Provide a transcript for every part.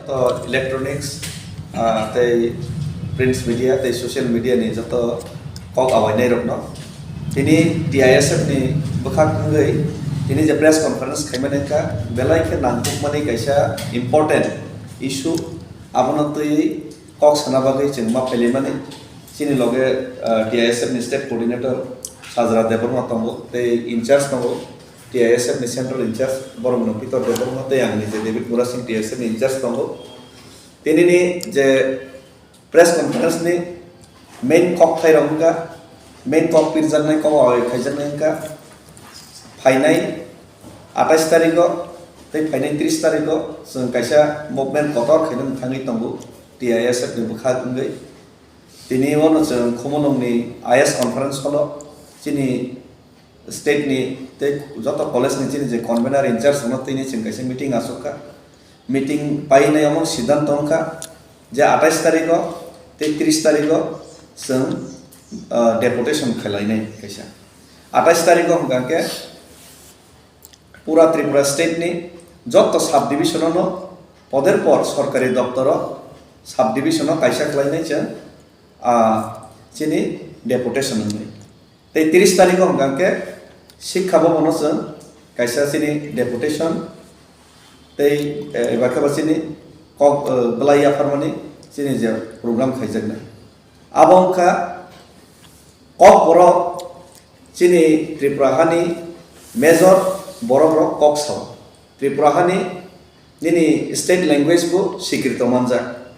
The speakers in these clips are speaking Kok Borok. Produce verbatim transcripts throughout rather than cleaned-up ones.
To electronics, ah, tei print media tei social media ni joto kok awainai rokno tini T I S F ni bwkhak wngwi tini je press conference khaimani wngkha, belai khe nangkukmani kaisa important issue, abono twiwi kok sana bagwi chwng ma phailaimani. Chini loge, ah, T I S F ni state coordinator Sajra Debbarma tongo tei in charge tongo. T I S F ni central in charge, borok no Pitor Debbarma tei ang nije David Murasing T I S F ni in charge tongo. Tini ni je press conference ni main kok thai rok wngkha, main kok pirjaknai, kok awi khaijaknai wngkha, phainai atais tarikh o tei phainai tris tarikh o chwng kaisa movement kotor khainani thangwi tongo T I S F ni bwkhak wngwi. Tini ono chwng Khumulwng ni I S conference hall o chini state ni tei joto college ni chini je convener in charge no tini chwng kaisa meeting asuk kha. Meeting painai omo siddhanto wngkha je atais tarikh o tei tris tarikh o chwng, ah, deputation khwlainai kaisa. Atais tarikh o hwnkha khe pura Tripura state ni joto sub division no poder por sorkari doptor o sub division o kaisa khwlainai chwng, ah, chini deputation wngwi. Tei tris tarikh o hwnkha khe Sikha Bhavan o chwng kaisa chini deputation tei, eh, eba khe bo chini kok, eh, bwlai yapharmani chini je program khaijaknai. Abo wngkha kok borok chini Tripura hani major borok rok kok sao. Tripura hani nini state language bo sikrito manjak.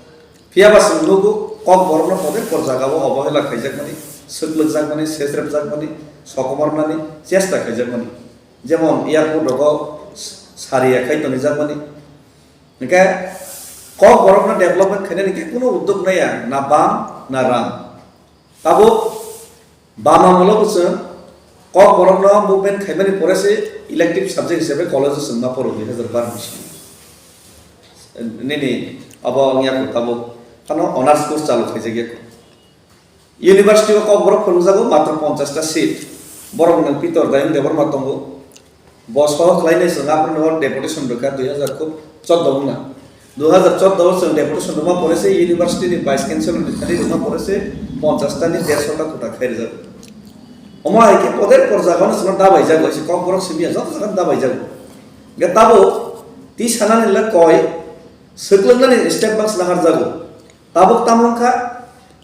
Phiya ba chwng nugo kok borokno poder por jaga o obohela khaijakmani, swklwkjakmani, sesrepjakmani, sokomornani chesta khaijakmani. Jemon airport rogo sariya khai tonijakmani. Hingkhe kok borokno development khainani khe kunu uddog naiya, na bam na ram. Tabuk bam amolo bo chwng kok borokno movement khaimani pore se elective subject hisabe college o chwng ma phoro dui hazar bar ni simi. Nini abo wngya kho tabuk phano honors course chalu khaijak ya kho. University o kok borok phwrwngjago matro ponchash ta seat. Borok nwng Pitor Dayang Debbarma tongo. Bo soho khlainai chwng aphuru no deputation rwkha dui hazar chordo wngna. Dui hazar chordo o chwng deputation rwma pore se university ni vice chancellor ni thani rwma pore se ponchash ta ni derso ta kota khai rwjago. Omo hai khe poder por jaga no chwngno dabai jago, se kok borok simi ya joto jaga no dabai jago. Hingkhe tabuk twi sanani le koi swklwknani step baks nahar jago. Tabuk tamo wngkha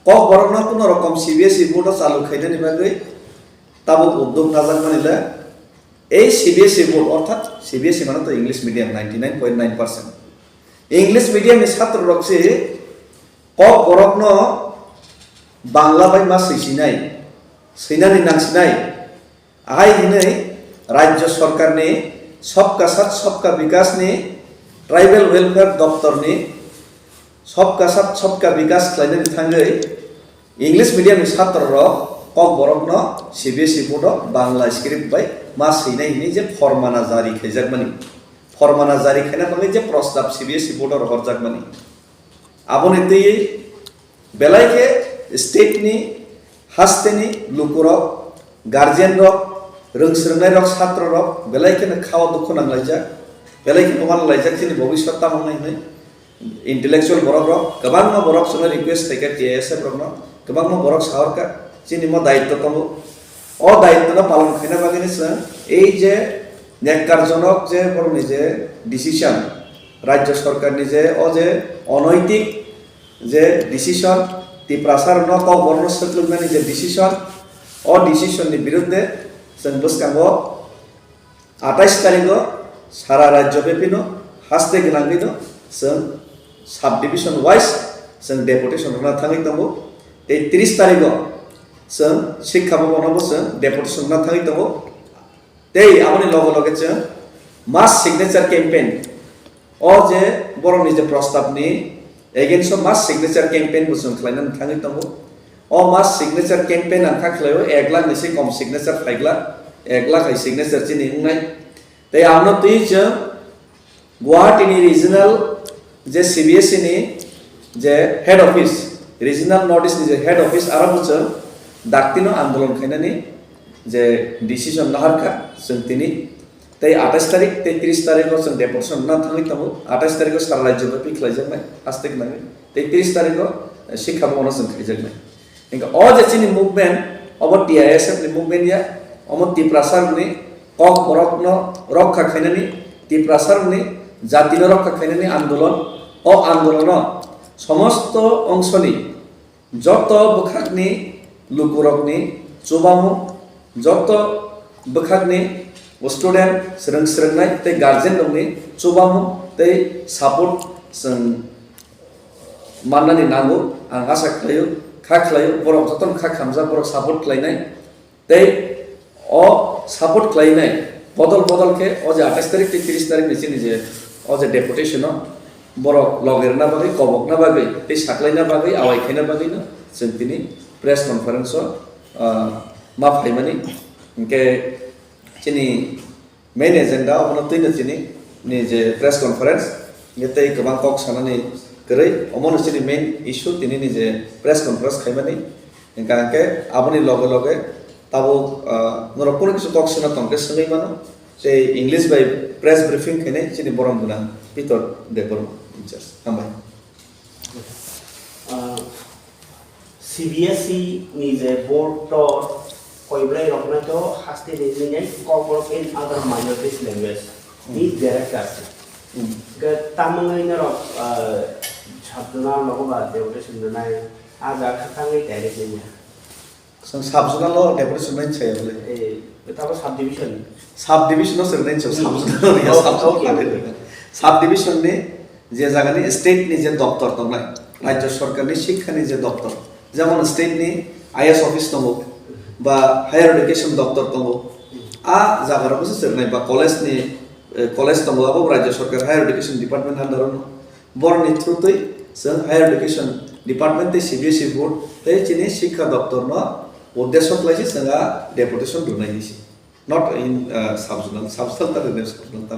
kok borokno kuno rokom C B S E board o chalu khainani bagwi tabuk uddog najakmani le ei C B S E board, orthat C B S E mane to English medium ninety nine point nine percent. English medium ni satro rok se kok borokno Bangla bai ma swisinai, swinani nangsinai. Ahai hinwi Rajya Sarkarni Sabka Sath Sabka Vikasni Tribal Welfare Doptorni Sabka Sath Sabka Vikas khlainani thangwi English medium ni satro rok kok borokno C B S E board o Bangla script bai ma swinai hinwi je formana jari khaijakmani, formana jari khaina bagwi je prostab C B S E board o rohorjakmani. Aboni twiwi belai khe state ni, haste ni lukurok, guardian rok, rwng swrwngnai rok, satro rok belai kheno khao dukhu nanglaijak, belai kheno uanlaijak chini bobiswat tamo wngnai hinwi. Intellectual borok rok, kwbangma borok chwngno request khaikha T I S F rokno, kwbangma borok sahorkha, chini mo daitto tongo. O daitto no palon khaina bagwi no chwng ei je nekkarjonok je borokni je decision, Rajya Sarkarni je o je onaitik je decision, Tiprasa rokno kok borokno swklwknani je decision, o decision ni birudde chwng bwskango atais tarikh o sara rajyo bepino haste gwnangwi no chwng sub division wise chwng deputation rwna thangwi tongo. Tei tris tarikh o chwng Sikha Bhavan o bo chwng deputation rwna thangwi tongo. Tei aboni loge loge chwng mass signature campaign, o je borokni je prostab ni against o mass signature campaign bo chwng khlaina thangwi tongo. O mass signature campaign ang kha khlaio ek lakh ni se kom signature phaiglak, ek lakh hai signature chini wngnai. Tei ang no twi chwng Guwahati ni regional je C B S E ni je head office, regional North East ni je head office, aro bo chwng dakti no andolon khainani je decision naharkha chwng tini. Tei atais tarik tei tris tarik o chwng deputation na thangwi tongo. Atais tarik o sara rajyo bai khlaijaknai, astek nangwi. Tei tris tarik o, eh, sikha bhavan o chwng khaijaknai. Hingkhe o je chini movement, obo T I S F ni movement ya, omo Tiprasa rokni kok borokno rokha khainani, Tiprasa rokni jatino rokha khainani andolon, o andolono somosto ongsoni joto bwkhakni lukurokni chubamung, joto bwkhakni student, swrwng swrwngnai tei guardian rokni chubamung tei support chwng mannani nango, ang asa khlaio, kha khlaio, borok jotono kha khamjak, borok support khlainai. Tei o support khlainai bodol bodol khe o je atais tarik tei tris tarik ni chini je o je deputation o borok loge rwna bagwi, kobokna bagwi tei saklaina bagwi, awai khaina bagwi no chwng tini press conference o, ah, ma phaimani. Hingkhe chini main agenda obono twino chini ni je press conference, hingkhe tei kwbang kok sanani kwrwi, omono chini main issue tini ni je press conference khaimani. Hingkha hingkhe aboni loge loge tabuk, ah, norok kunu kisa kok sina tongkhe swngwi mano. Tei English bai press briefing khainai chini borom gwnang Peter Debbarma in charge. Hambai. Ah, C B S E ni je board to koiblai roknai to haste ni nai kokborok in other minorities language ni director. Hmm. Ke tamangwi norok, ah, sabjona logo ba deputation nai aga khatangwi direct ni. Chwng sub-zonal o deputation nai chaya bole. Eh, tabo subdivision. Subdivision o chwng nai chaya, hmm, sub-zonal o ya, oh, sub-zonal okay, o okay. Subdivision ni je jaga ni state ni je doptor tongnai, rajya sarkar ni sikha ni je doptor, jemon state ni I A S office tongo, ba higher education doptor tongo, a jaga rok se chwng nai ba college ni, eh, college tongo, abo rajya sarkar higher education department under o no. Borokni through twi chwng Higher Education Department tei C B S E Board tei chini Sikha Doptor no uddesho khlai se chwng a deputation rwnai hinwi se. Not in, uh, sub-zonal, sub-zonal ta rwnai, sub-zonal ta.